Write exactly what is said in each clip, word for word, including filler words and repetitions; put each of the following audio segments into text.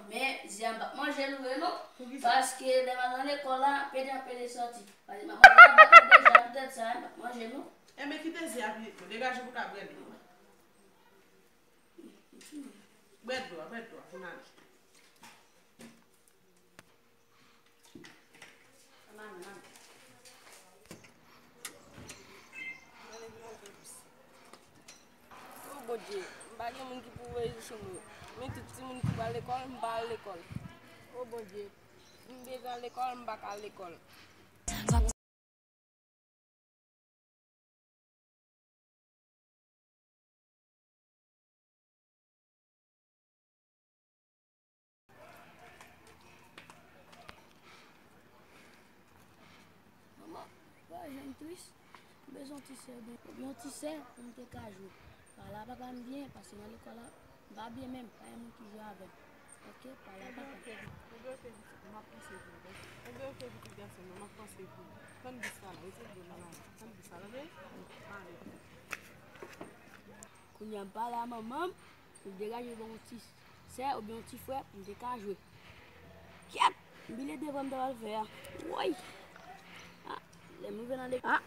Men, zi a m p ap manje l vre non. Paske lè m al nan lekòl la, pede an pede sòti. Paske m ap manje anba tèt deja, m tèt sa, m p ap manje non. Enben, kite zi a pitit mwen. Degaje pou w ka bwè dlo a. Bwè dlo a, bwè dlo a, pou n ale. O Bondye, m pa gen moun ki pou veye sou mwen. Men tout timoun ki pral lekòl, m pa al lekòl. O Bondye, m bezwen al lekòl, m pa ka al lekòl. Manman, pa janm tris. M bezwen yon ti sè, oubyen yon ti sè pou m te ka jwe. Pale a papa m byen, paske nan lekòl la, m pa byen menm, pa gen moun ki jwe avè m. Oke, pale a papa m. Oke, oke, pitit, m ap panse pou ou. Oke, oke, pitit gason mwen, m ap panse pou ou. Tann bis la la, retire dlo nan la. Tann bis la, tande? Pale. Kounye a m pale a manman m, pou l degaje ban m yon ti sè oubyen yon ti frè pou m te ka jwe. Kyèt! M bliye devan m ta pral fè a. Woy! Ah, lè m rive nan lekòl. Ah,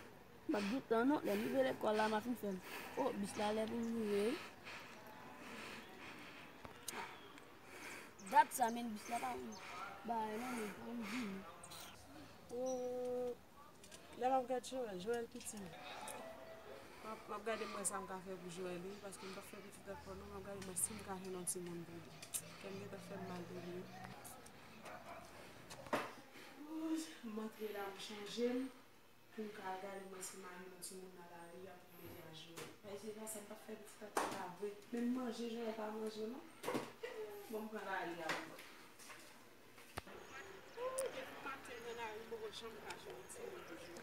m ap di w tan non, lè m rive lekòl la, m a fin fè l. Oh, bis la lè pou m rive, wi. Dat sa, men bis la pa vin. Ba, non, men, pa vin vini. Oh. Lè m ap gad Joël, Joël piti. M ap, m ap gade m wè sa m ka fè pou Joël, wi, paske m p ap fè pitit ankò non, m ap gade m wè si m ka jwenn yon timoun pou li. Kè m gentan fè m mal pou li, wi. Wouy, m antre la, m chanje m, pou m ka al gade m wè si m a jwenn yon timoun nan lari a pou m mete a Joël. Paske se pa sa, m p ap fè pitit ankò la vre. Menm manje, Joël pa manje, non. Bon, m pran lari a pou mwen. Ooh, depi maten nan lari, m poko janm ka jwenn yon timoun pou jwe.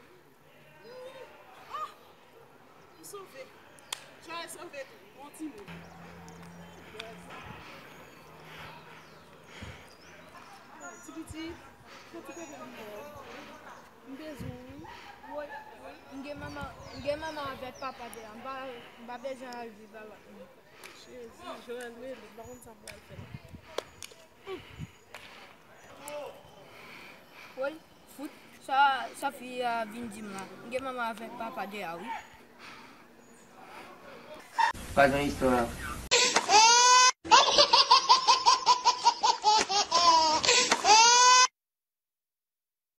Oh! M sove. Joël sove tou. Bon timoun. Ti pitit, fè ti bebe m non. M bezwen w wi. Woy, m gen manman, m gen manman avèk papa deyò. M pa, m pa bezwen al viv avèk nou. Jezi, Joël rele, m pa konn sa m pral fè la. Woy, fout, sa, sa fi a vin di m la. M gen manman avèk papa deyò, wi. Pa gen istwa.